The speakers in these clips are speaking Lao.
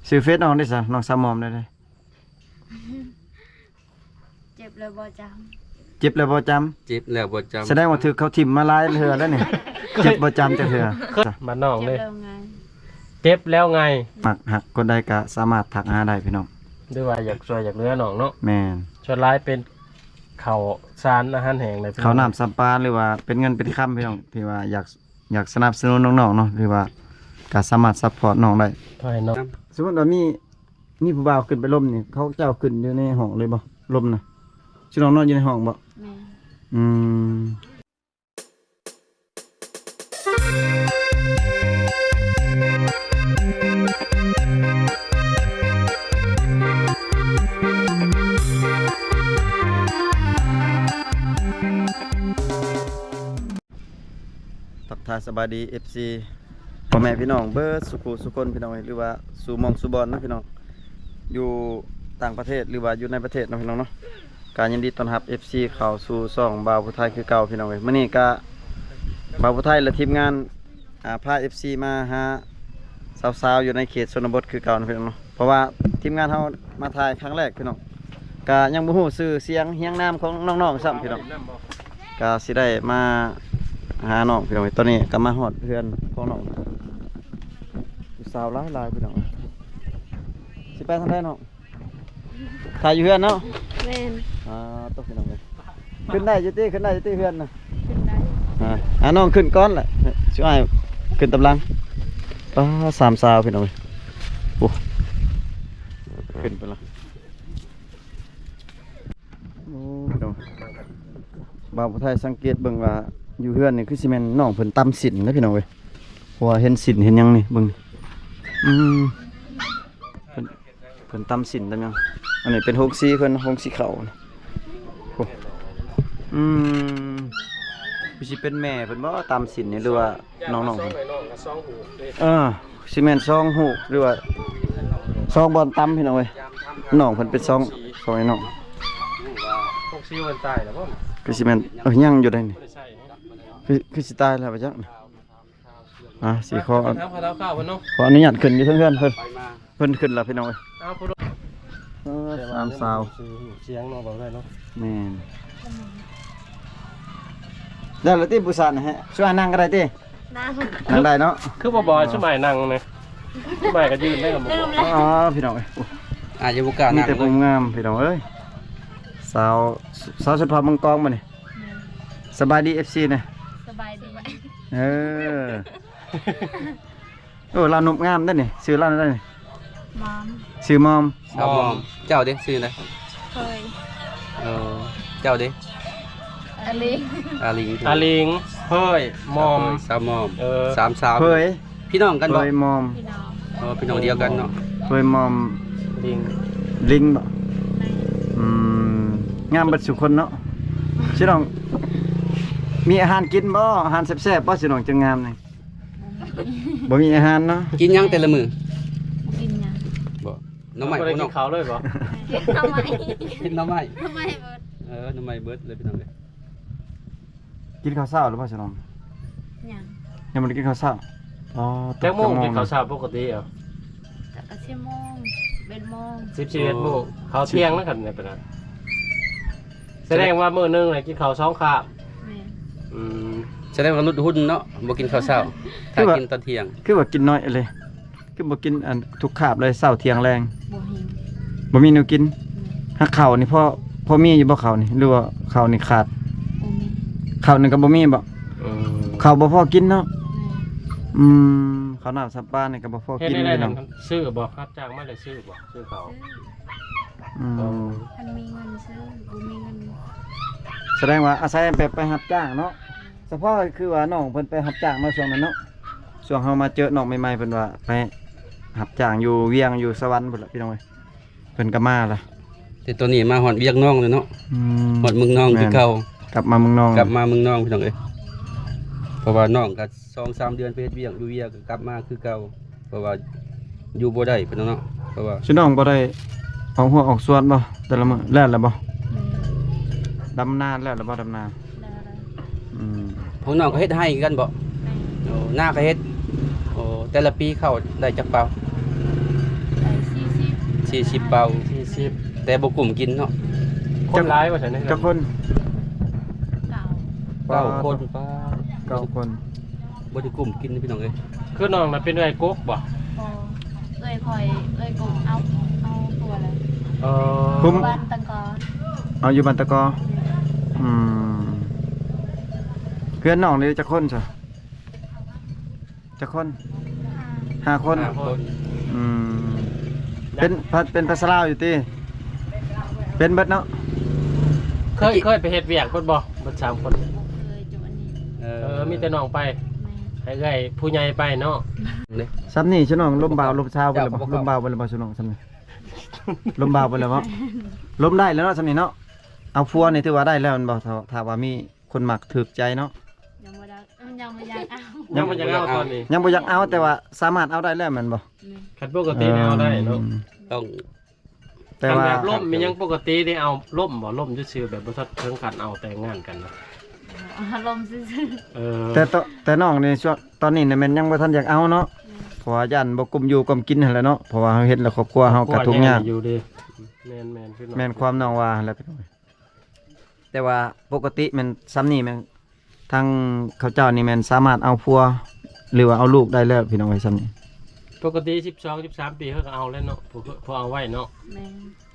ຊື່ເຟສນ້ອງເດ້ຊະ ນ້ອງສາວໝອມເດ້. ເຈັບແລ້ວບໍ່ຈຳ ເຈັບແລ້ວບໍ່ຈຳ ເຈັບແລ້ວບໍ່ຈຳ ສະແດງວ່າຖືກເຂົາຖິ້ມມາຫຼາຍເທື່ອແລ້ວນີ້ ເຈັບບໍ່ຈຳຈັກເທື່ອ. ບາດນ້ອງເດ້ ເຈັບແລ້ວໄງ ເຈັບແລ້ວໄງ ມັກຮັກຄົນໃດກໍສາມາດທັກຫາໄດ້ພີ່ນ້ອງ ຫຼືວ່າຢາກຊ່ວຍຢາກເຫຼືອນ້ອງເນາະ. ແມ່ນ ສ່ວນຫຼາຍເປັນເຂົ້າສານອາຫານແຫ້ງເລີຍ ເຂົ້ານ້ຳສຳປາ ຫຼືວ່າເປັນເງິນເປັນຄຳພີ່ນ້ອງ ທີ່ວ່າຢາກ ຢາກສະໜັບສະໜູນນ້ອງໆເນາະ ຫຼືວ່າກໍສາມາດຊັບພອດນ້ອງໄດ້. ຂໍໃຫ້ນ້ອງ ສົມມຸດວ່າມີ ມີຜູ້ບ່າວຂຶ້ນໄປລົມນີ້ ເຂົາເຈົ້າຂຶ້ນຢູ່ໃນຫ້ອງເລີຍບໍ່ ລົມນະ? ຊິນ້ອງນອນຢູ່ໃນຫ້ອງບໍ່? ແມ່ນ ອືມ. ທັກທາຍສະບາຍດີ ເອັຟຊີ ພໍ່ແມ່ພີ່ນ້ອງເບິດສູ່ຜູ້ສູ່ຄົນພີ່ນ້ອງເອີຍ ຫຼືວ່າສູ່ໝ່ອງສູ່ບ່ອນເນາະພີ່ນ້ອງ ຢູ່ຕ່າງປະເທດ ຫຼືວ່າຢູ່ໃນປະເທດເນາະພີ່ນ້ອງເນາະ. ກະຍິນດີຕ້ອນຮັບ ເອັຟຊີ ເຂົ້າສູ່ຊ່ອງບ່າວຜູ້ໄທຄືເກົ່າພີ່ນ້ອງເອີຍ. ມື້ນີ້ກະບ່າວຜູ້ໄທ ແລະ ທີມງານ ອາ ພາ ເອັຟຊີ ມາຫາສາວໆຢູ່ໃນເຂດຊົນນະບົດຄືເກົ່າເນາະພີ່ນ້ອງເນາະ ເພາະວ່າທີມງານເຮົາມາຖ່າຍຄັ້ງແລກພີ່ນ້ອງ ກະຍັງບໍ່ຮູ້ຊື່ສຽງຮຽງນາມຂອງນ້ອງໆຊ້ຳພີ່ນ້ອງ ກະຊິໄດ້ມາຫານ້ອງພີ່ນ້ອງ. ຕອນນີ້ກະມາຮອດເຮືອນຂອງນ້ອງ ຜູ້ສາວຫຼາຍໆພີ່ນ້ອງ. ຊິໄປທາງໃດນ້ອງ? ຖ່າຍຢູ່ເຮືອນເນາະ? ແມ່ນ. ອ່າ ຕົກພີ່ນ້ອງເອີຍ ຂຶ້ນໄດ້ຢູ່ຕິ? ຂຶ້ນໄດ້ຢູ່ຕິເຮືອນນະ? ຂຶ້ນໄດ້. ອ່າ ອ່າ ນ້ອງຂຶ້ນກ່ອນແຫຼະ ຊິອ້າຍຂຶ້ນຕາມຫຼັງ. ປ້າ ສາມສາວພີ່ນ້ອງເອີຍ ໂອ້ ຂຶ້ນໄປລະ. ໂອ້ ພີ່ນ້ອງ ບ່າວຜູ້ໄທສັງເກດເບິ່ງວ່າ ຢູ່ເຮືອນນີ້ຄືຊິແມ່ນນ້ອງເພິ່ນຕຳສິ້ນເດ້ພີ່ນ້ອງເອີຍ ເພາະວ່າເຫັນສິ້ນເຫັນຫຍັງນີ້ເບິ່ງ. ອືມ ເພິ່ນ ເພິ່ນຕຳສິ້ນຕຳຫຍັງ. ອັນນີ້ເປັນໂຮງສີເພິ່ນ ໂຮງສີເຂົ້າ. ໂອ້ ອືມ ຄືຊິເປັນແມ່ເພິ່ນບໍ່ ຕຳສິ້ນນີ້ ຫຼືວ່ານ້ອງໆເພິ່ນ? ເອີ ຊິແມ່ນສອງຮູບ ຫຼືວ່າສອງບ່ອນຕຳພີ່ນ້ອງເອີຍ. ນ້ອງເພິ່ນເປັນສອງ ສອງໄອ້ນ້ອງ ໂຮງສີເພິ່ນຕາຍແລ້ວບໍ່? ຄືຊິແມ່ນ ເອີ ຍັງຢູ່ໃດນີ້ ຄື ຄືຊິຕາຍແລ້ວບໍ່ຈັກ. ອ່າ ຊິຂໍ ຖາມຂ່າວເນາະ ຂໍອະນຸຍາດຂຶ້ນຢູ່ເທິງເຮືອນເພິ່ນ ເພິ່ນຂຶ້ນແລ້ວພີ່ນ້ອງເອີຍ. ເອີ ສາມສາວ ສຽງເນາະ ເວົ້າໄດ້ເນາະ. ແມ່ນ ໄດ້ແລ້ວຕິ ຜູ້ສາວນະ? ຊ່ວຍນັ່ງກໍໄດ້ຕິ? ນັ່ງ ນັ່ງໄດ້ເນາະ. ຄືບໍ່ບອກໃຫ້ຊຸມອ້າຍນັ່ງແດ່? ຊຸມອ້າຍກໍຢືນໄດ້ກໍບໍ່ບອກ. ອໍ ພີ່ນ້ອງເອີຍ ອາດຈະບໍ່ກ້ານັ່ງ ມີແຕ່ຜູ້ງາມພີ່ນ້ອງເອີຍ. ສາວ ສາວສຸດພາບເມືອງກອງບໍ່ນີ້? ສະບາຍດີ ເອັຟຊີ ນະ. ສະບາຍດີ. ເອີ ໂອ້ ລາວໜຸ່ມງາມເດ້ນີ້. ຊື່ລາວແນວໃດນີ້? ມອມ. ຊື່ມອມ. ສາວມອມ. ເຈົ້າເດ້ ຊື່ໃດ? ເຄີຍ. ເອີ ເຈົ້າເດ້? ອາລິງ. ອາລິງ. ອາລິງ ເຄີຍ ມອມ. ສາວມອມ. ເອີ ສາມສາວ ເຄີຍ ພີ່ນ້ອງກັນບໍ່? ເຄີຍມອມ. ພີ່ນ້ອງ. ອໍ ພີ່ນ້ອງດຽວກັນເນາະ. ເຄີຍມອມ ລິງ ລິງບໍ່? ແມ່ນ. ອືມ ງາມເບິດສູ່ຄົນເນາະ. ຊິນ້ອງ ມີອາຫານກິນບໍ່? ອາຫານແຊບໆບໍ່ ຊິນ້ອງ ຈັ່ງງາມນີ້? ບໍ່ມີອາຫານເນາະ. ກິນຫຍັງແຕ່ລະມື້? ບໍ່ກິນຫຍັງ. ບໍ່ ໜໍ່ໄມ້ ບໍ່ໄດ້ກິນເຂົ້າເລີຍບໍ່? ກິນໜໍ່ໄມ້ ກິນໜໍ່ໄມ້ ໜໍ່ໄມ້ເບິດ. ເອີ ໜໍ່ໄມ້ເບິດເລີຍພີ່ນ້ອງເອີຍ. ກິນເຂົ້າເຊົ້າແລ້ວບໍ່ ສະໜອມ? ຍັງ ຍັງບໍ່ໄດ້ກິນເຂົ້າເຊົ້າ. ອໍ ຈັກໂມງກິນເຂົ້າເຊົ້າປົກກະຕິ? ເອົາ ກໍສິບໂມງ ສິບເອັດໂມງ ສິບ ສິບເອັດໂມງ. ເຂົ້າທ່ຽງນະຄັນນີ້ເປັນນະ. ສະແດງວ່າມື້ໜຶ່ງນີ້ກິນເຂົ້າສອງຄາບ. ແມ່ນ. ອືມ ສະແດງວ່າຫຼຸດຫຸ່ນເນາະ ບໍ່ກິນເຂົ້າເຊົ້າ ຖ້າກິນຕອນທ່ຽງ. ຄືວ່າກິນໜ້ອຍເລີຍ ຄືບໍ່ກິນອັນທຸກຄາບເລີຍ ເຊົ້າທ່ຽງແລງ? ບໍ່ມີ ບໍ່ມີແນວກິນ. ແມ່ນ. ຫາເຂົ້ານີ້ພໍ ພໍມີຢູ່ບໍ່ເຂົ້ານີ້ ຫຼືວ່າເຂົ້ານີ້ຂາດ? ບໍ່ມີ. ເຂົ້ານີ້ກໍບໍ່ມີບໍ່? ເອີ ເຂົ້າບໍ່ພໍກິນເນາະ. ແມ່ນ. ອືມ ເຂົ້ານ້ຳສຳປານີ້ກໍບໍ່ພໍກິນເລີຍເນາະ. ຊື້ບໍ່? ຮັບຈ້າງມາໄດ້ຊື້ບໍ່? ຊື້ເຂົ້າ. ອືມ ຄັນມີເງິນຊື້ ບໍ່ມີເງິນ. ສະແດງວ່າອາໄສແບບໄປຮັບຈ້າງເນາະ. ສະເພາະຄືວ່ານ້ອງເພິ່ນໄປຮັບຈ້າງມາຊ່ວງນັ້ນເນາະ ຊ່ວງເຮົາມາເຈີນ້ອງໃໝ່ໆ ເພິ່ນວ່າໄປຮັບຈ້າງຢູ່ວຽງຢູ່ສະຫວັນພຸ້ນລະພີ່ນ້ອງເອີຍ. ເພິ່ນກໍມາລະ ແຕ່ຕອນນີ້ມາຮອດວຽກນ້ອງແລ້ວເນາະ. ອືມ ຮອດເມືອງນ້ອງຄືເກົ່າ. ກັບມາເມືອງນ້ອງ ກັບມາເມືອງນ້ອງພີ່ນ້ອງເອີຍ. ເພາະວ່ານ້ອງກໍສອງສາມເດືອນໄປເຮັດວຽກຢູ່ວຽງ ກັບມາຄືເກົ່າ. ເພາະວ່າຢູ່ບໍ່ໄດ້ເພິ່ນເນາະ. ເພາະວ່າ ຊິນ້ອງບໍ່ໄດ້ອອກຮົ້ວອອກສວນບໍ່ແຕ່ລະມື້? ແລ້ວລະບໍ່? ແມ່ນ. ດຳນາແລ້ວລະບໍ່? ດຳນາ ແລ້ວລະ. ອືມ ພວກນ້ອງກໍເຮັດໄຮ່ຄືກັນບໍ່? ແມ່ນ. ໂອ້ ນາກໍເຮັດ. ໂອ້ ແຕ່ລະປີເຂົ້າໄດ້ຈັກເປົາ? ໄດ້ ສີ່ສິບເປົ່າ ສີ່ສິບ ແຕ່ບໍ່ກຸ້ມກິນເນາະ. ຄົນຫຼາຍວ່າຊັ້ນເນາະ. ຈັກຄົນ? ເກົ້າ ເກົ້າຄົນ. ປາດ ເກົ້າຄົນ ບໍ່ໄດ້ກຸ້ມກິນພີ່ນ້ອງເອີຍ. ຄືນ້ອງນະເປັນເອື້ອຍກົກບໍ່? ບໍ່ ເອື້ອຍຂ້ອຍ ເອື້ອຍກົກເອົາ ເອົາຜົວແລ້ວ. ເອີ ຢູ່ບ້ານຕະກອ ເອົາຢູ່ບ້ານຕະກອ. ອືມ ເພື່ອນນ້ອງນີ້ຈັກຄົນຊະ? ຈັກຄົນ? ຫ້າຄົນ. ຫ້າຄົນ. ອືມ ເປັນ ເປັນພາສາລາວຢູ່ຕິ? ເປັນເບິດເນາະ. ເຄີຍ ເຄີຍໄປເຮັດວຽກເບິດບໍ່ ເບິດສາມຄົນ? ບໍ່ເຄີຍ. ເອີ ເອີ ມີແຕ່ນ້ອງໄປ. ແມ່ນ. ໃຫ້ເອື້ອຍຜູ້ໃຫຍ່ໄປເນາະ. ສ່ຳນີ້ຊະນ້ອງ ລົມບ່າວລົມຊາວໄປແລ້ວບໍ່? ລົມບ່າວໄປແລ້ວບໍ່ຊະນ້ອງ ສ່ຳນີ້? ລົມບ່າວໄປແລ້ວບໍ່? ລົມໄດ້ແລ້ວເນາະ ສ່ຳນີ້ເນາະ. ເອົາຜົວນີ້ຖືວ່າໄດ້ແລ້ວແມ່ນບໍ່? ຖ້າ ຖ້າວ່າມີຄົນມັກຖືກໃຈເນາະ. ຍັງບໍ່ໄດ້ ຍັງບໍ່ຢາກເອົາ. ຍັງບໍ່ຢາກເອົາຕອນນີ້. ຍັງບໍ່ຢາກເອົາ ແຕ່ວ່າສາມາດເອົາໄດ້ແລ້ວແມ່ນບໍ່? ແມ່ນ. ຄັນປົກກະຕິແນວໃດເນາະ. ອືມ ຕ້ອງ ແຕ່ວ່າ ຄັນແບບລົມມີຫຍັງປົກກະຕິໄດ້ເອົາ ລົມບໍ່? ລົມຊື່ໆ ແບບບໍ່ທັນເຖິງຂັ້ນເອົາແຕ່ງງານກັນນະ. ອໍ ລົມຊື່ໆ. ເອີ ແຕ່ຕ- ແຕ່ນ້ອງນີ້ຊ່ວງຕອນນີ້ນະແມ່ນຍັງບໍ່ທັນຢາກເອົາເນາະ. ແມ່ນ. ເພາະວ່າຢ້ານບໍ່ກຸ້ມຢູ່ກຸ້ມກິນຫັ້ນແຫຼະເນາະ. ເພາະວ່າເຮົາເຮັດແລ້ວຄອບຄົວເຮົາກະທຸກຍາກ. ແມ່ນ ແມ່ນ ແມ່ນຄວາມນ້ອງວ່າຫັ້ນແຫຼະ. ແຕ່ວ່າປົກກະຕິແມ່ນສ່ຳນີ້ແມ່ນ ທາງເຂົາເຈົ້ານີ້ແມ່ນສາມາດເອົາຜົວ ຫຼືວ່າເອົາລູກໄດ້ແລ້ວພີ່ນ້ອງເອີຍ ສ່ຳນີ້. ປົກກະຕິສິບສອງ ສິບສາມປີເຂົາກໍເອົາແລ້ວເນາະ ຜູ້ ຜູ້ເອົາໄວ້ເນາະ. ແມ່ນ.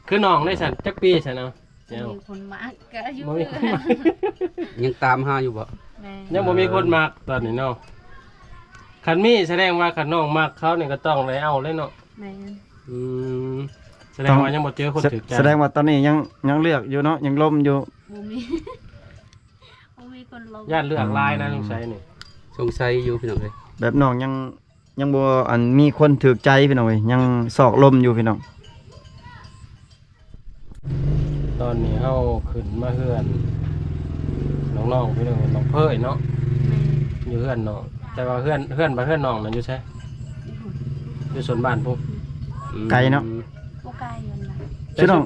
ຄືນ້ອງໄດ້ຊັ້ນ ຈັກປີຊັ້ນເອົາ? ບໍ່ມີຄົນມັກ ກໍອາຍຸ ບໍ່ມີຄົນມັກ ຍັງຕາມຫາຢູ່ບໍ່? ແມ່ນ. ຍັງບໍ່ມີຄົນມັກຕອນນີ້ເນາະ. ຄັນມີສະແດງວ່າຄັນນ້ອງມັກເຂົານີ້ກໍຕ້ອງໄດ້ເອົາເລີຍເນາະ. ແມ່ນ. ອືມ ສະແດງວ່າຍັງບໍ່ເຈີຄົນຖືກໃຈ. ສະແດງວ່າຕອນນີ້ຍັງ ຍັງເລືອກຢູ່ເນາະ ຍັງລົມຢູ່. ບໍ່ມີ ບໍ່ມີຄົນລົມ. ຢ້ານເລືອກຫຼາຍນະ ອືມ ສົງໄສນີ້. ສົງໄສຢູ່ພີ່ນ້ອງເອີຍ ແບບນ້ອງຍັງ ຍັງບໍ່ ອັນ ມີຄົນຖືກໃຈພີ່ນ້ອງເອີຍ ຍັງຊອກລົມຢູ່ພີ່ນ້ອງ. ຕອນນີ້ເຮົາຂຶ້ນມາເຮືອນນ້ອງໆ ພີ່ນ້ອງ ນ້ອງເພີຍເນາະ. ແມ່ນ. ຢູ່ເຮືອນນ້ອງ ແຕ່ວ່າເຮືອນ ເຮືອນ ບ້ານເຮືອນນ້ອງນະຢູ່ໃສ? ຢູ່ພຸ້ນ ຢູ່ສວນບ້ານພຸ້ນ. ອືມ ໄກເນາະ. ບໍ່ໄກຫັ້ນນະ. ຊຸມນ້ອງ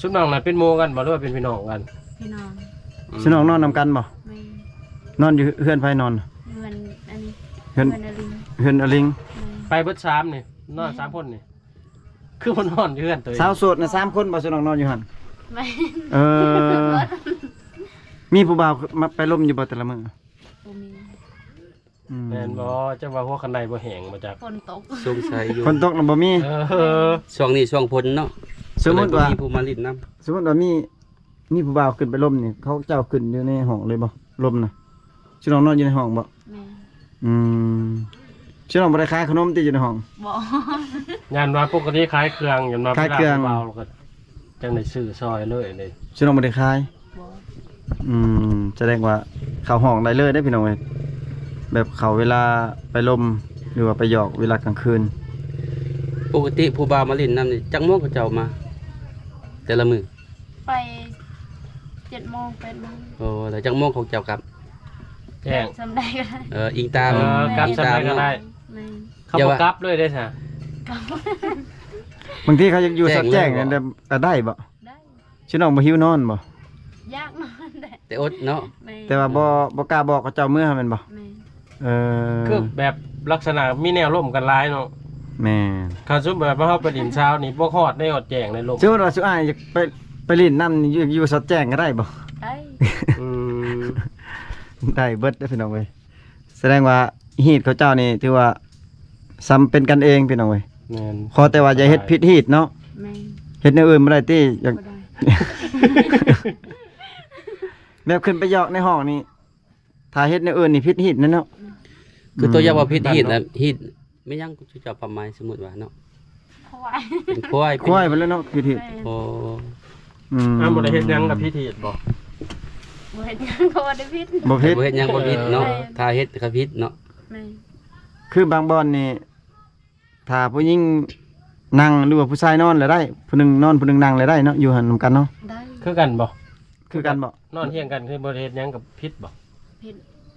ຊຸມນ້ອງນະເປັນໝູ່ກັນບໍ່ ຫຼືວ່າເປັນພີ່ນ້ອງກັນ? ພີ່ນ້ອງ. ອືມ ຊຸມນ້ອງນອນນຳກັນບໍ່? ແມ່ນ. ນອນຢູ່ເຮືອນໃຜນອນ? ເຮືອນອັນນີ້ ເຮືອນ ເຮືອນອາລິງ. ເຮືອນອາລິງ. ແມ່ນ. ໄປເບິດສາມນີ້ ນອນສາມຄົນນີ້ ຄືບໍ່ນອນຢູ່ເຮືອນໂຕເອງ? ສາວໂສດນະສາມຄົນບໍ່ ຊຸມນ້ອງນອນຢູ່ຫັ້ນ? ແມ່ນ. ເອີ ມີຜູ້ບ່າວມາໄປລົມຢູ່ບໍ່ແຕ່ລະມື້? ບໍ່ມີ. ອືມ ແມ່ນບໍ່? ຈັກວ່າຫົວຄັນໄດບໍ່ແຫ້ງບໍ່ຈັກ. ຝົນຕົກ. ສົງໄສຢູ່ ຝົນຕົກນະບໍ່ມີ. ເອີ ຊ່ວງນີ້ຊ່ວງຝົນເນາະ. ສົມມຸດວ່າ ບໍ່ມີຜູ້ມາຫຼິ້ນນຳ. ສົມມຸດວ່າມີ ມີຜູ້ບ່າວຂຶ້ນໄປລົມນີ້ ເຂົາເຈົ້າຂຶ້ນຢູ່ໃນຫ້ອງເລີຍບໍ່ ລົມນະ? ຊິນ້ອງນອນຢູ່ໃນຫ້ອງບໍ່? ແມ່ນ. ອືມ ຊິນ້ອງບໍ່ໄດ້ຂາຍຂະໜົມຕິຢູ່ໃນຫ້ອງ? ບໍ່. ຢ້ານວ່າປົກກະຕິຂາຍເຄື່ອງ ຢ້ານວ່າ ຂາຍເຄື່ອງ ເວລາຜູ້ບ່າວກໍຈັ່ງໄດ້ຊື້ຊ່ອຍເລີຍເດ້. ຊິນ້ອງບໍ່ໄດ້ຂາຍ? ບໍ່. ອືມ ສະແດງວ່າເຂົ້າຫ້ອງໄດ້ເລີຍເດ້ພີ່ນ້ອງເອີຍ ແບບເຂົ້າເວລາໄປລົມ ຫຼືວ່າໄປຢອກເວລາກາງຄືນ. ປົກກະຕິຜູ້ບ່າວມາຫຼິ້ນນຳນີ້ ຈັກໂມງເຂົາເຈົ້າມາແຕ່ລະມື້? ໄປເຈັດໂມງ ແປດໂມງ. ໂອ້ ແລ້ວຈັກໂມງຂອງເຈົ້າກັບ? ແຈ້ງ ສ່ຳໃດກໍໄດ້. ເອີ ອີງຕາມ ເອີ ກັບສ່ຳໃດກໍໄດ້. ແມ່ນ. ເຂົາບໍ່ກັບເລີຍເດ້ຊະ? ກັບ ບາງທີເຂົາຢາກຢູ່ສອດແຈ້ງນັ້ນ ກໍໄດ້ບໍ່? ໄດ້. ຊິນ້ອງບໍ່ຫິວນອນບໍ່? ຢາກນອນແຫຼະ ແຕ່ອົດເນາະ. ແມ່ນ. ແຕ່ວ່າບໍ່ ບໍ່ກ້າບອກເຂົາເຈົ້າເມືອແມ່ນບໍ່? ແມ່ນ. ເອີ ຄືແບບລັກສະນະມີແນວລົມກັນຫຼາຍເນາະ. ແມ່ນ. ຄັນສົມມຸດວ່າເຮົາໄປຫຼິ້ນເຊົ້ານີ້ບໍ່ຮອດໃດ ຮອດແຈ້ງໃດລົມ. ສົມມຸດວ່າຊຸອ້າຍຢາກໄປ ໄປຫຼິ້ນນຳຢູ່ ຢູ່ສອດແຈ້ງກໍໄດ້ບໍ່? ໄດ້. ອືມ ໄດ້ເບິດເດ້ພີ່ນ້ອງເອີຍ. ສະແດງວ່າຮີດເຂົາເຈົ້ານີ້ຖືວ່າສ່ຳເປັນກັນເອງພີ່ນ້ອງເອີຍ. ແມ່ນ. ຂໍແຕ່ວ່າຢ່າເຮັດຜິດຮີດເນາະ. ແມ່ນ. ເຮັດແນວອື່ນບໍ່ໄດ້ຕິ? ຢາກ ບໍ່ໄດ້. ແບບຂຶ້ນໄປຢອກໃນຫ້ອງນີ້ ຖ້າເຮັດແນວອື່ນນີ້ຜິດຮີດແນ່ເນາະ. ອືມ ຄືຕົວຢ່າງວ່າຜິດຮີດນະ ຮີດແມ່ນຫຍັງ? ເຈົ້າຄວາມໝາຍສົມມຸດວ່າເນາະ ຄວາຍ ເປັນຄວາຍ ຄວາຍໄປແລ້ວເນາະ ຜິດຮີດ. ແມ່ນ. ໂອ້ ອືມ ອ້າວ ບໍ່ໄດ້ເຮັດຫຍັງກໍຜິດຮີດບໍ່? ບໍ່ເຮັດຫຍັງກໍບໍ່ໄດ້ຜິດ. ບໍ່ຜິດ ບໍ່ເຮັດຫຍັງບໍ່ຜິດເນາະ. ແມ່ນ. ຖ້າເຮັດກໍຜິດເນາະ. ແມ່ນ. ຄືບາງບ່ອນນີ້ ຖ້າຜູ້ຍິງນັ່ງ ຫຼືວ່າຜູ້ຊາຍນອນລະໄດ້ ຜູ້ໜຶ່ງນອນຜູ້ໜຶ່ງນັ່ງລະໄດ້ເນາະ ຢູ່ຫັ້ນນຳກັນເນາະ. ໄດ້. ຄືກັນບໍ່? ຄືກັນບໍ່? ນອນຮຽງກັນຄືບໍ່ໄດ້ເຮັດຫຍັງກໍຜິດບໍ່? ຜິດ.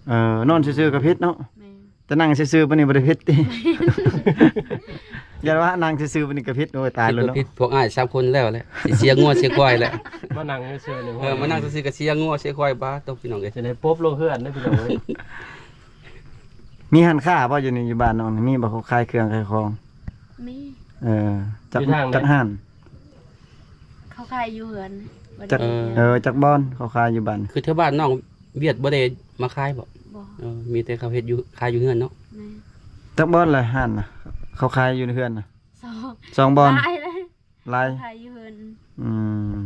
ເອີ ນອນຊື່ໆກໍຜິດເນາະ. ແມ່ນ. ແຕ່ນັ່ງຊື່ໆປານນີ້ບໍ່ໄດ້ຜິດຕິ? ແມ່ນ. ຢ່າວ່ານັ່ງຊື່ໆປານນີ້ກໍຜິດ. ໂອ້ຍ ຕາຍແລ້ວເນາະ. ຜິດ ພວກອ້າຍສາມຄົນແລ້ວແຫຼະ ຊິເສຍງົວເສຍຄວາຍແຫຼະ. ມານັ່ງຊື່ໆນີ້. ເອີ ມານັ່ງຊື່ໆກໍເສຍງົວເສຍຄວາຍ. ປາດໂທ້ ພີ່ນ້ອງເອີຍ ຈະໄດ້ປົບລົງເຮືອນເດ້ພີ່ນ້ອງເອີຍ. ມີຮ້ານຄ້າບໍ່ຢູ່ນີ້ ຢູ່ບ້ານນ້ອງນີ້ ມີບໍ່? ເຂົາຂາຍເຄື່ອງຂາຍຂອງ. ມີ. ເອີ ຈັກ ຢູ່ທາງໃດ? ຈັກຮ້ານ? ເຂົາຂາຍຢູ່ເຮືອນ ບໍ່ໄດ້ ຈັກ ເອີ ເຮັດຫຍັງ ເອີ ຈັກບ່ອນເຂົາຂາຍຢູ່ບ້ານ? ຄືແຖວບ້ານນ້ອງວຽດບໍ່ໄດ້ມາຂາຍບໍ່? ບໍ່ ເອີ ມີແຕ່ເຂົາເຮັດຢູ່ ຂາຍຢູ່ເຮືອນເນາະ. ແມ່ນ ຈັກບ່ອນລະຮ້ານນະ ເຂົາຂາຍຢູ່ເຮືອນນະ? ສອງ ສອງບ່ອນ ຫຼາຍເລີຍ. ຫຼາຍ ຂາຍຢູ່ເຮືອນ. ອືມ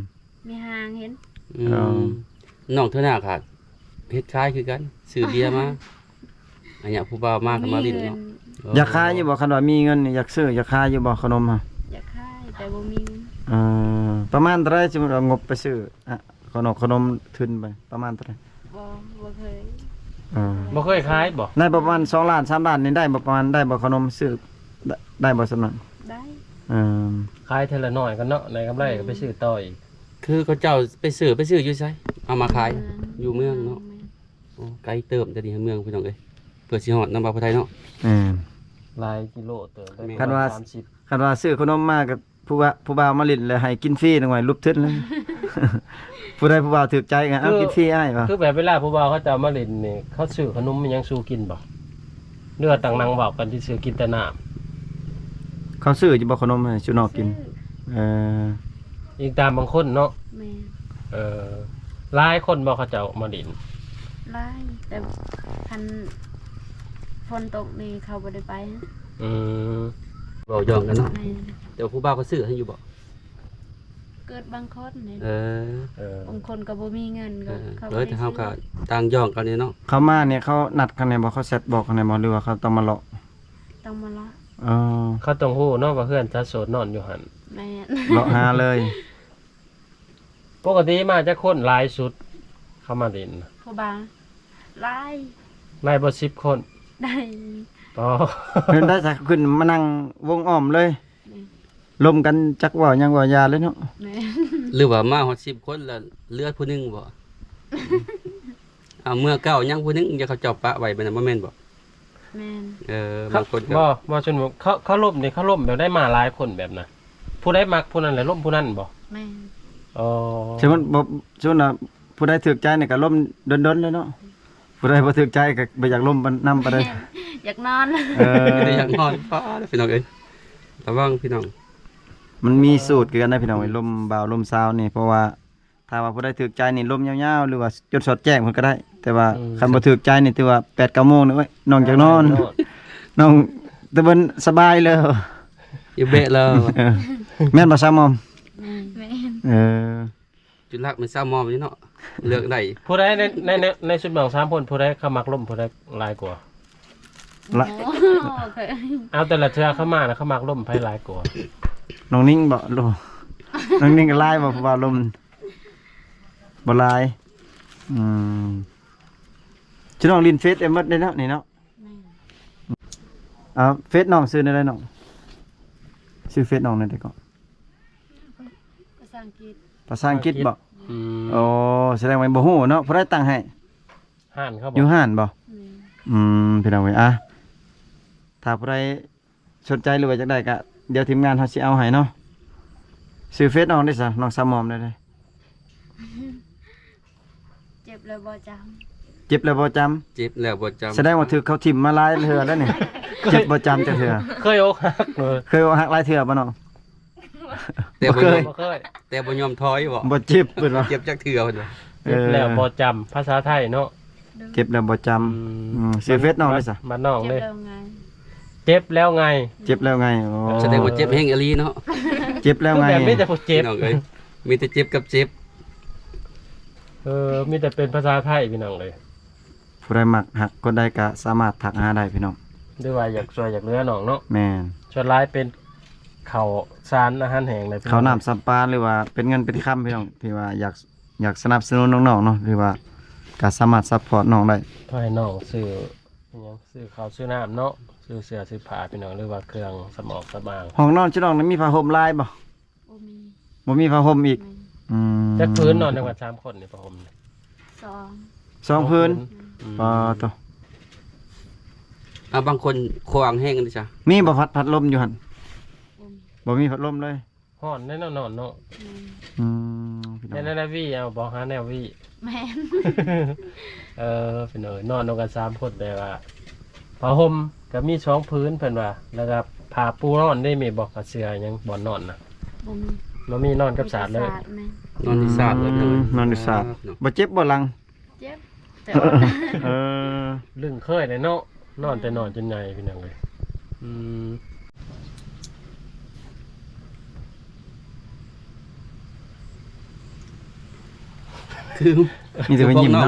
ມີຫ້າງເຫັນ. ອືມ ເອີ ນ້ອງເທື່ອໜ້າກະເຮັດຂາຍຄືກັນ ຊື້ເບຍມາ ອັນເນີ້ຍ ຜູ້ບ່າວມາກະມາຫຼິ້ນເນາະ. ມີເງິນ ເອີ ຢາກຂາຍຢູ່ບໍ່? ຄັນວ່າມີເງິນນີ້ ຢາກຊື້ ຢາກຂາຍຢູ່ບໍ່ ຂະໜົມ? ຢາກຂາຍ ແຕ່ບໍ່ມີເງິນ. ເອີ ປະມານເທົ່າໃດ? ສົມມຸດວ່າງົບໄປຊື້ ອະ ຂະໜົມ ຂະໜົມທຶນໄປປະມານເທົ່າໃດ? ບໍ່ ບໍ່ເຄີຍ. ເອີ ບໍ່ເຄີຍຂາຍບໍ່? ໄດ້ປະມານສອງລ້ານ ສາມລ້ານນີ້ ໄດ້ບໍ່? ປະມານ ໄດ້ບໍ່ ຂະໜົມຊື້ ໄດ້ ໄດ້ບໍ່ສ່ຳນັ້ນ? ໄດ້. ເອີ ຂາຍເທື່ອລະໜ້ອຍກ່ອນເນາະ ໄດ້ກຳໄລກະໄປຊື້ຕໍ່ອີກ. ຄືເຂົາເຈົ້າໄປຊື້ ໄປຊື້ຢູ່ໃສ? ເອົາມາຂາຍ ຢູ່ເມືອງ ຢູ່ເມືອງເນາະ. ແມ່ນ. ໂອ້ ໄກເຕີບເດ້ນີ້ ເມືອງ ພີ່ນ້ອງເອີຍ ເພື່ອຊິຮອດນຳວ່າຜູ້ໃດເນາະ. ແມ່ນ ຫຼາຍກິໂລເຕີບ. ແມ່ນ ຄັນວ່າ ສາມສິບ ຄັນວ່າຊື້ຂະໜົມມາກະ ຜູ້ວ່າ ຜູ້ບ່າວມາຫຼິ້ນແລ້ວໃຫ້ກິນຟຣີ ນ້ອງໄວ້ ລຸບທຶນເລີຍ. ຜູ້ໃດຜູ້ບ່າວຖືກໃຈກະເອົາ ຄື ກິນຟຣີອ້າຍວ່າ. ຄືແບບເວລາຜູ້ບ່າວເຂົາເຈົ້າມາຫຼິ້ນນີ້ ເຂົາຊື້ຂະໜົມອີ່ຫຍັງສູ່ກິນບໍ່? ຫຼືວ່າຕັ້ງນັ່ງເວົ້າກັນຊື່ໆ ກິນແຕ່ນ້ຳ? ເຂົາຊື້ຢູ່ບໍ່ຂະໜົມໃຫ້ສູ່ນ້ອງກິນ? ຊື້. ເອີ ອີງຕາມບາງຄົນເນາະ. ແມ່ນ. ເອີ ຫຼາຍຄົນບໍ່ເຂົາເຈົ້າມາຫຼິ້ນ? ຫຼາຍ ແຕ່ຄັນຝົນຕົກນີ້ເຂົາບໍ່ໄດ້ໄປ. ອືມ ເວົ້າຢອກກັນເນາະ. ແມ່ນ. ແຕ່ວ່າຜູ້ບ່າວເຂົາຊື້ໃຫ້ຢູ່ບໍ່? ເກີດບາງຄົນເດ້. ເອີ ເອີ ບາງຄົນກໍບໍ່ມີເງິນ ກໍ ເອີ ເຂົາ ເອີ ບໍ່ໄດ້ ແຕ່ເຮົາກໍ ຊື້ ຕ່າງຢອກກັນນີ້ເນາະ. ເຂົາມານີ້ເຂົານັດກັນແນ່ບໍ່? ເຂົາແຊັດບອກກັນແນ່ບໍ່? ຫຼືວ່າເຂົາຕ້ອງມາເລາະ? ຕ້ອງມາເລາະ. ເອີ ເຂົາຕ້ອງຮູ້ເນາະວ່າເຮືອນຊາວໂສດນອນຢູ່ຫັ້ນ. ແມ່ນ. ເລາະຫາເລີຍ. ປົກກະຕິມາຈັກຄົນຫຼາຍສຸດ ເຂົາມາຫຼິ້ນ? ຜູ້ບ່າວ ຫຼາຍ ຫຼາຍບໍ່ ສິບຄົນ? ໄດ້. ອໍ ເພິ່ນໄດ້ສະ ຂຶ້ນມານັ່ງວົງອ້ອມເລີຍ. ແມ່ນ. ລົມກັນຈັກເວົ້າຫຍັງເວົ້າຢ່າເລີຍເນາະ. ແມ່ນ. ຫຼືວ່າມາຮອດສິບຄົນລະເຫຼືອຜູ້ໜຶ່ງບໍ່? ເອົາ ເມືອເກົ່າຍັງຜູ້ໜຶ່ງ ຢ່າເຂົາເຈົ້າປະໄວ້ແບບນັ້ນ ບໍ່ແມ່ນບໍ່? ແມ່ນ. ເອີ ບາງຄົນກໍ ບໍ່ ບໍ່ ສົມມຸດເຂົາ ເຂົາລົມນີ້ ເຂົາລົມແບບໃດ? ມາຫຼາຍຄົນແບບນັ້ນ ຜູ້ໃດມັກຜູ້ນັ້ນແຫຼະລົມຜູ້ນັ້ນບໍ່? ແມ່ນ. ອໍ ສົມມຸດບໍ່ ສົມມຸດວ່າຜູ້ໃດຖືກໃຈນີ້ກໍລົມດົນໆເລີຍເນາະ. ຜູ້ໃດບໍ່ຖືກໃຈກໍບໍ່ຢາກລົມນຳປານໃດ. ຢາກນອນ. ເອີ ມີແຕ່ຢາກນອນ. ປ້າດ ພີ່ນ້ອງເອີຍ ລະວັງພີ່ນ້ອງ ມັນມີສູດຄືກັນນະພີ່ນ້ອງເອີຍ ລົມບ່າວລົມສາວນີ້ ເພາະວ່າ ຖ້າວ່າຜູ້ໃດຖືກໃຈນີ້ລົມຍາວໆ ຫຼືວ່າຈົນສອດແຈ້ງພຸ້ນກໍໄດ້ ແຕ່ວ່າ ອືມ ຄັນບໍ່ຖືກໃຈນີ້ ຖືວ່າແປດເກົ້າໂມງນີ້ ໂອ້ຍ ນ້ອງຢາກນອນ ນ້ອງຕະເບິ່ນສະບາຍແລ້ວ ຢູ່ເບະແລ້ວ. ເອີ ແມ່ນບໍ່ສາວມອມ? ແມ່ນ. ເອີ ຈຸດຫຼັກແມ່ນສາວມອມນີ້ເນາະ ເລືອກໄດ້. ຜູ້ໃດໃນ ໃນ ໃນ ໃນຊຸມນ້ອງສາມຄົນ ຜູ້ໃດເຂົາມັກລົມຜູ້ໃດຫຼາຍກວ່າ? ລະ ໂອ້ ເອົາແຕ່ລະເທື່ອເຂົາມານະ ເຂົາມັກລົມໃຜຫຼາຍກວ່າ? ນ້ອງນິງບໍ່? ໂລ ນ້ອງນິງກໍຫຼາຍບໍ່? ເພາະວ່າລົມ ບໍ່ຫຼາຍ. ອືມ ຊິນ້ອງຫຼິ້ນເຟສໄດ້ໝົດເດ້ເນາະ ນີ້ເນາະ. ແມ່ນ. ອ່າ ເຟສນ້ອງຊື່ແນວໃດນ້ອງ? ຊື່ເຟສນ້ອງແນວໃດເກາະ? ພາສາອັງກິດ. ພາສາອັງກິດບໍ່? ອືມ ໂອ້ ສະແດງວ່າບໍ່ຮູ້ເນາະ. ຜູ້ໃດຕັ້ງໃຫ້? ຮ້ານເຂົາບໍ່? ຢູ່ຮ້ານບໍ່? ແມ່ນ. ອືມ ພີ່ນ້ອງເອີຍ ອ່ະ ຖ້າຜູ້ໃດ ສົນໃຈ ຫຼືວ່າຢາກໄດ້ກະ ດຽວທີມງານເຮົາຊິເອົາໃຫ້ເນາະ. ຊື່ເຟສນ້ອງໄດ້ຊະ ນ້ອງສາວມອມໄດ້ເດ້. ເຈັບແລ້ວບໍ່ຈຳ. ເຈັບແລ້ວບໍ່ຈຳ. ເຈັບແລ້ວບໍ່ຈຳ. ສະແດງວ່າຖືກເຂົາຖິ້ມມາຫຼາຍເທື່ອແລ້ວນີ້. ເຈັບບໍ່ຈຳຈັກເທື່ອ. ເຄີຍອົກຫັກເລີຍ. ເຄີຍອົກຫັກຫຼາຍເທື່ອບໍ່ນ້ອງ? ແຕ່ບໍ່ ບໍ່ເຄີຍ ບໍ່ເຄີຍ ແຕ່ບໍ່ຍອມຖອຍບໍ່? ບໍ່ເຈັບເພິ່ນວ່າ. ເຈັບຈັກເທື່ອເພິ່ນວ່າ. ເຈັບແລ້ວບໍ່ຈຳ ພາສາໄທເນາະ. ເຈັບແລ້ວບໍ່ຈຳ. ອືມ ອືມ ຊື່ເຟສນ້ອງເດ້ຊະ? ບ້ານນ້ອງເດ້. ເຈັບແລ້ວໄງ. ເຈັບແລ້ວໄງ. ໂອ້ ສະແດງວ່າເຈັບແຮງອີ່ຫຼີເນາະ. ເຈັບແລ້ວໄງ ຄືແບບມີແຕ່ຜູ້ເຈັບ ພີ່ນ້ອງເອີຍ ມີແຕ່ເຈັບກັບເຈັບ. ເອີ ມີແຕ່ເປັນພາສາໄທ ພີ່ນ້ອງເອີຍ. ຜູ້ໃດມັກຮັກຄົນໃດກໍສາມາດທັກຫາໄດ້ ພີ່ນ້ອງ ຫຼືວ່າຢາກຊ່ວຍຢາກເຫຼືອນ້ອງເນາະ. ແມ່ນ. ສ່ວນຫຼາຍເປັນເຂົ້າສານອາຫານແຫ້ງແຫຼະ ເຂົ້ານ້ຳສຳປາ ຫຼືວ່າເປັນເງິນເປັນຄຳ ພີ່ນ້ອງ ທີ່ວ່າຢາກ ຢາກສະໜັບສະໜູນນ້ອງໆເນາະ ຫຼືວ່າກໍສາມາດຊັບພອດນ້ອງໄດ້. ຂໍໃຫ້ນ້ອງຊື້ຫຍັງ ຊື້ເຂົ້າຊື້ນ້ຳເນາະ ຊື້ເສື້ອຊື້ຜ້າພີ່ນ້ອງ ຫຼືວ່າເຄື່ອງສຳອອງສຳອາງ. ຫ້ອງນອນເຈົ້ານ້ອງນີ້ມີຜ້າຫົ່ມຫຼາຍບໍ່? ບໍ່ມີ. ບໍ່ມີຜ້າຫົ່ມອີກ. ແມ່ນ. ອືມ ຈັກຜືນນອນນຳກັນສາມຄົນນີ້ ຜ້າຫົ່ມນີ້? ສອງ ສອງຜືນ. ສອງຜືນ. ອືມ ປາໂຕ ອ່າ ບາງຄົນຂວາງແຮງເດ້ຊະ. ມີບໍ່ ພັດ ພັດລົມຢູ່ຫັ້ນ? ບໍ່ມີ. ບໍ່ມີພັດລົມເລີຍ. ຮ້ອນແນ່ນອນເນາະ. ແມ່ນ. ອືມ ພີ່ນ້ອງ ແຕ່ນັ້ນນະ ວີເອົາບໍ່ ຫາແນວວີ. ແມ່ນ. ເອີ ພີ່ນ້ອງເອີຍ ນອນນຳກັນສາມຄົນ ແຕ່ວ່າຜ້າຫົ່ມກໍມີສອງຜືນເພິ່ນວ່າ ແລ້ວກໍ ຜ້າປູນອນເດ້ ມີບໍ່? ຜ້າເສື່ອຫຍັງ ບ່ອນນອນນະ ບໍ່ມີ ບໍ່ມີ ນອນກັບສາດເລີຍ ມີແຕ່ສາດແມ່ນ ນອນທີ່ສາດເລີຍ ອືມ ເນາະ ນອນທີ່ສາດ ເນາະ ບໍ່ເຈັບບໍ່ຫຼັງ? ເຈັບ ແຕ່ວ່າ ເອີ ລຶ້ງເຄີຍແຫຼະເນາະ ນອນແຕ່ນ້ອຍຈົນໃຫຍ່ ພີ່ນ້ອງເອີຍ ອືມ ຄື ມີແຕ່ໄປຍິ້ມເນາະ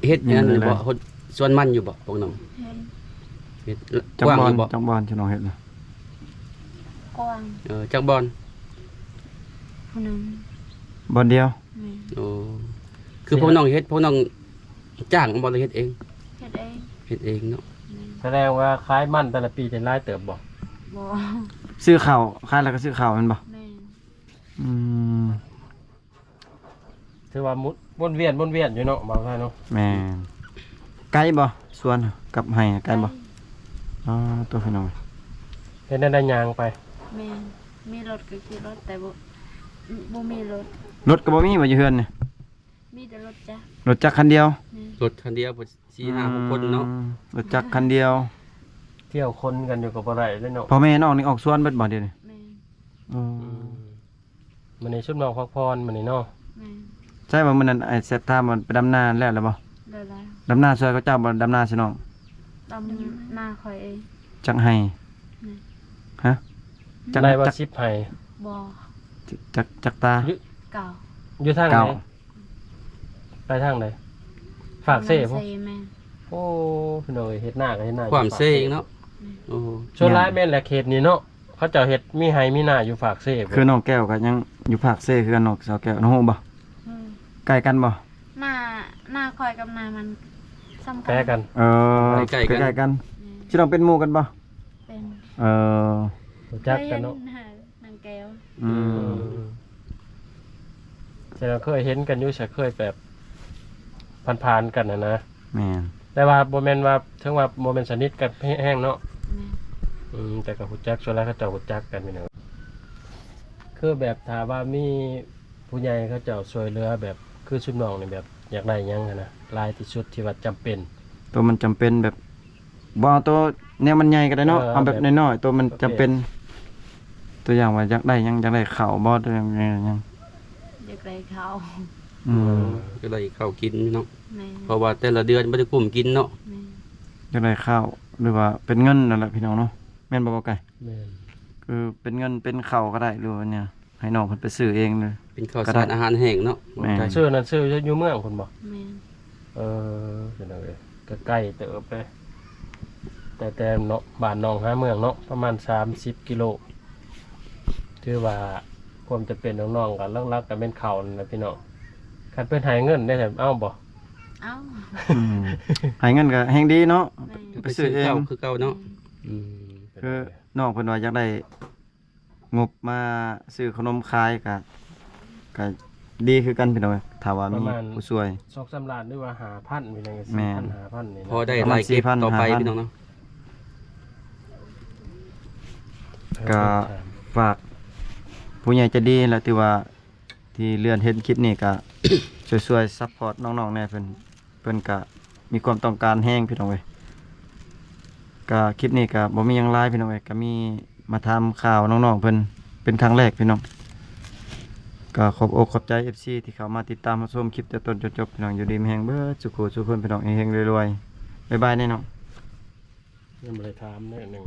ເຮັດອັນນັ້ນຢູ່ບໍ່? ສວນມັນຢູ່ບໍ່ພວກນ້ອງ? ເຮັດ ຈັກບ່ອນ ກວ້າງຢູ່ບໍ່? ຈັກບ່ອນທີ່ນ້ອງເຮັດນະ? ກວ້າງ ເອີ ຈັກບ່ອນ? ຜູ້ໜຶ່ງ ບ່ອນດຽວ ແມ່ນ ໂອ້ ຄືພວກນ້ອງເຮັດ ພວກນ້ອງຈ້າງບໍ່ ຫຼືເຮັດເອງ? ເຮັດເອງ ເຮັດເອງເນາະ ແມ່ນ ສະແດງວ່າຂາຍມັນແຕ່ລະປີໄດ້ຫຼາຍເຕີບບໍ່? ບໍ່ ຊື້ເຂົ້າ ຂາຍແລ້ວກໍຊື້ເຂົ້າແມ່ນບໍ່? ແມ່ນ ອືມ ຖືວ່າໝູນ ວົນວຽນ ວົນວຽນຢູ່ເນາະ ບ່າວໄທເນາະ ແມ່ນ ໄກບໍ່ ສວນກັບໄຮ່ໄກບໍ່? ໄກ ອໍ ໂຕ ພີ່ນ້ອງ ເຮັດແນວໃດ ຍ່າງໄປ? ແມ່ນ ມີລົດກໍຂີ່ລົດ ແຕ່ບໍ່ ບໍ່ມີລົດ ລົດກໍບໍ່ມີບໍ່ ຢູ່ເຮືອນນີ້? ມີແຕ່ລົດຈັກ ລົດຈັກຄັນດຽວ ແມ່ນ ລົດຄັນດຽວ ສີ່ຫ້າຫົກຄົນເນາະ ອືມ ລົດຈັກຄັນດຽວ ທ່ຽວຂົນກັນຢູ່ກໍບໍ່ໄດ້ເດ້ເນາະ ພໍ່ແມ່ນ້ອງນີ້ອອກສວນເບິດບໍ່ດຽວນີ້? ແມ່ນ ອືມ ອືມ ມື້ນີ້ຊຸມນ້ອງພັກຜ່ອນມື້ນີ້ເນາະ ແມ່ນ ໃຊ່ວ່າມື້ນັ້ນອ້າຍແຊັດຖາມວ່າໄປດຳນາແລ້ວແລ້ວບໍ່? ແລ້ວ ດຳນາຊ່ວຍເຂົາເຈົ້າບໍ່? ດຳນາຊ່ວຍນ້ອງ ດຳນາຂ້ອຍເອງ ຈັກໄຮ່? ແມ່ນ ຮະ? ຈັກ ໄຮ່ວ່າ ຈັກ ສິບໄຮ່ ບໍ່ ຈັກ ຈັກຕາ? ຢູ່ ເກົ້າ ຢູ່ທາງໃດ? ໄປທາງໃດ? ຟາກເຊພຸ້ນ ແມ່ນ ໂອ້ ພີ່ນ້ອງເອີຍ ເຮັດນາກໍເຮັດນາຢູ່ຟາກເຊເນາະ ແມ່ນ ໂອ້ ສ່ວນຫຼາຍແມ່ນແຫຼະເຂດນີ້ເນາະ ເຂົາເຈົ້າເຮັດມີໄຮ່ມີນາຢູ່ຟາກເຊພຸ້ນ ຄືນ້ອງແກ້ວກໍຍັງຢູ່ຟາກເຊຄືກັນ ນ້ອງສາວແກ້ວ ນ້ອງຮູ້ບໍ່? ອືມ ໃກ້ກັນບໍ່? ໜ້າ ໜ້າຂ້ອຍກັບໜ້າມັນສ່ຳກັນ ໃກ້ກັນ ເອີ ໃກ້ໆກັນ ໃກ້ໆກັນ ແມ່ນ ຊິຕ້ອງເປັນໝູ່ກັນບໍ່? ເປັນ ເອີ ຮູ້ຈັກກັນເນາະ ເຄີຍເຫັນ ນາງແກ້ວ ອືມ ອືມ ແຕ່ວ່າເຄີຍເຫັນກັນຢູ່ ແຕ່ເຄີຍແບບຜ່ານໆກັນຫັ້ນນະ ແມ່ນ ແຕ່ວ່າບໍ່ແມ່ນວ່າ ເຖິງວ່າບໍ່ແມ່ນສະໜິດກັນແຮງເນາະ ແມ່ນ ອືມ ແຕ່ກໍຮູ້ຈັກ ສ່ວນຫຼາຍເຂົາເຈົ້າຮູ້ຈັກກັນ ພີ່ນ້ອງ ຄືແບບຖ້າວ່າມີຜູ້ໃຫຍ່ເຂົາເຈົ້າຊ່ວຍເຫຼືອ ແບບຄືຊຸມນ້ອງນີ້ ແບບຢາກໄດ້ຫຍັງຫັ້ນນະ ຫຼາຍທີ່ສຸດທີ່ວ່າຈຳເປັນ? ໂຕມັນຈຳເປັນແບບ ບໍ່ເອົາໂຕແນວມັນໃຫຍ່ກໍໄດ້ເນາະ ເອີ ເອົາແບບ ເອົາແບບນ້ອຍໆ ໂຕມັນ ໂອເຄ ຈຳເປັນ ຕົວຢ່າງວ່າຢາກໄດ້ຫຍັງ ຢາກໄດ້ເຂົ້າບໍ່ ຫຼືຫຍັງ ຢາກໄດ້ເຂົ້າ ອືມ ເອີ ຢາກໄດ້ເຂົ້າກິນເນາະ ແມ່ນ ເພາະວ່າແຕ່ລະເດືອນບໍ່ໄດ້ກຸ້ມກິນເນາະ ແມ່ນ ຢາກໄດ້ເຂົ້າ ຫຼືວ່າເປັນເງິນນັ້ນແຫຼະ ພີ່ນ້ອງເນາະ ແມ່ນບໍ່ ບ່າວໄກ່? ແມ່ນ ຄືເປັນເງິນເປັນເຂົ້າກໍໄດ້ ຫຼືວ່າຫຍັງ ໃຫ້ນ້ອງເພິ່ນໄປຊື້ເອງເລີຍ ເປັນເຂົ້າສານອາຫານແຫ້ງເນາະ ແມ່ນ ຊື້ນັ້ນຊື້ຢູ່ເມືອງພຸ້ນບໍ່? ແມ່ນ ເອີ ພີ່ນ້ອງເອີຍ ກໍໄກເຕີບເດ້ ແຕ່ ແຕ່ເນາະ ບ້ານໜອງຫາເມືອງເນາະ ປະມານສາມສິບກິໂລ ຖືວ່າຄວາມຈຳເປັນຂອງນ້ອງກໍຫຼັກໆກໍແມ່ນເຂົ້ານັ້ນແຫຼະ ພີ່ນ້ອງ ຄັນເພິ່ນໃຫ້ເງິນໄດ້ ເອົາບໍ່? ເອົາ ອືມ ໃຫ້ເງິນກໍແຮ່ງດີເນາະ ແມ່ນ ໄປຊື້ເອງ ໄປຊື້ເຂົ້າຄືເກົ່າເນາະ ອືມ ອືມ ຄືນ້ອງເພິ່ນວ່າຢາກໄດ້ ງົບມາຊື້ຂະໜົມຂາຍກະ ກະດີຄືກັນພີ່ນ້ອງເອີຍ ຖ້າວ່າມີຜູ້ຊ່ວຍ ປະມານສອງສາມລ້ານ ຫຼືວ່າຫ້າພັນ ພີ່ນ້ອງເອີຍ ແມ່ນ ສີ່ພັນ ຫ້າພັນນີ້ນະ ພໍໄດ້ລາຍເກັບຕໍ່ໄປ ປະມານສີ່ພັນ ຫ້າພັນ ພີ່ນ້ອງເນາະ ກະຝາກຜູ້ໃຫຍ່ໃຈດີແຫຼະ ຖືວ່າທີ່ເລື່ອນເຫັນຄລິບນີ້ກະ ຊ່ວຍໆຊັບພອດນ້ອງໆແດ່ ເພິ່ນ ເພິ່ນກະມີຄວາມຕ້ອງການແຮງພີ່ນ້ອງເອີຍ ກະຄລິບນີ້ກະບໍ່ມີຫຍັງຫຼາຍພີ່ນ້ອງເອີຍ ກະມີມາຖາມຂ່າວນ້ອງໆເພິ່ນເປັນຄັ້ງແລກພີ່ນ້ອງ ກະຂອບອົກຂອບໃຈ ເອັຟຊີ ທີ່ເຂົ້າມາຕິດຕາມຮັບຊົມຄລິບແຕ່ຕົ້ນຈົນຈົບພີ່ນ້ອງ ຢູ່ດີມີແຮງເບິດສູ່ຜູ້ສູ່ຄົນພີ່ນ້ອງ ເຮັງໆລວຍໆ ບາຍບາຍແນ່ນ້ອງ ຍັງບໍ່ໄດ້ຖາມເດ້ໜຶ່ງ